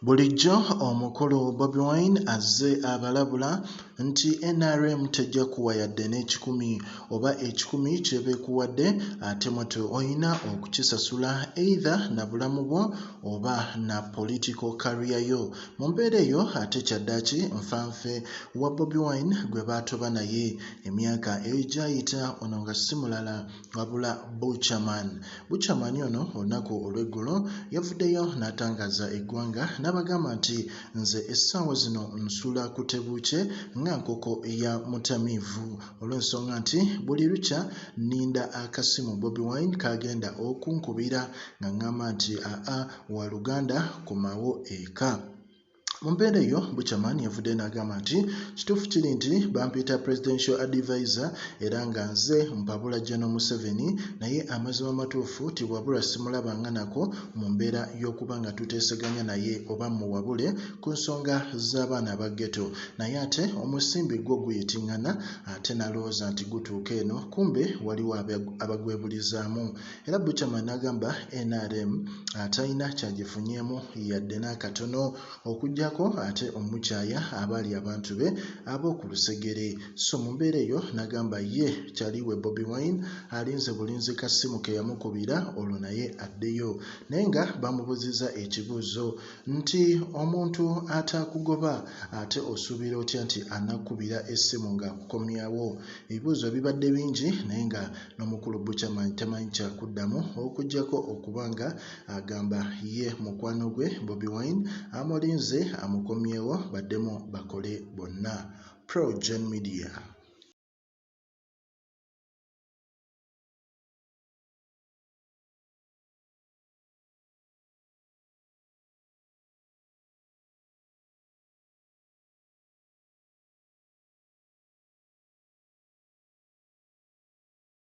Bulijjo omukulu Bobi Wine azze abalabula nti nrm tejja kuwa yadde n'ekikumi oba ekikumi ky'eba ekuwadde ate mwattu olina okukisasula either na bulamu bwo oba na political career yo. Mu mbeera eyo ate kyaddaaki nfanfe wa Bobi Wine gwe baatoba naye emyaka egyayita ono nga si mulala wabula Buchaman. Buchaman ono olunaku olw'eggulo yavuddeyo n'atangaaza eggwanga n'abagamba nti nze essaawa zino nsula ku tebuukye nga nkoko ya mutamiivu olw'ensonga nti buli lukya nninda akasimu Bobi Wine k'agenda okunkubira ng'aŋŋamba nti aa waaluganda komawo eka. Mu mbeera eyo Buchaman yavuddeyo n'agamba nti kituufu kiri nti bampita Presidential Advisor era nga nze mpabula General Museveni naye amazima amatuufu Tibuhaburwa simulabanga nako mu mbeera y'okuba nga tuteeseganya naye oba mmuwabule ku nsonga z'abaana aba ghetto naye ate omusimbi gwo guyitingana ate n'alowooza nti gutuuka eno kumbe waliwo abagwebulizaamu era Buchaman n'agamba nrm talina kyagifunyeemu yadde n'akatono okuggyako ate omukyaya abaali abantu be ab'oku lusegere. So mu mbeera eyo n'agamba ye kyali we Bobi Wine alinze bulinzi kasimu ke yamukubira olwo naye addeyo. Naye nga bamubuuzizza ekibuuzo nti omuntu ataakugoba ate osuubira otya nti anakkubira essimu ng'akukomyawo? Ebibuuzo bibadde bingi naye nga n'omukulu Buchaman tamanyi kyakuddamu okuggyako okuba nga agamba ye mukwano gwe Bobi Wine amulinze amukomyewo baddemu bakole bonna. Progen Media.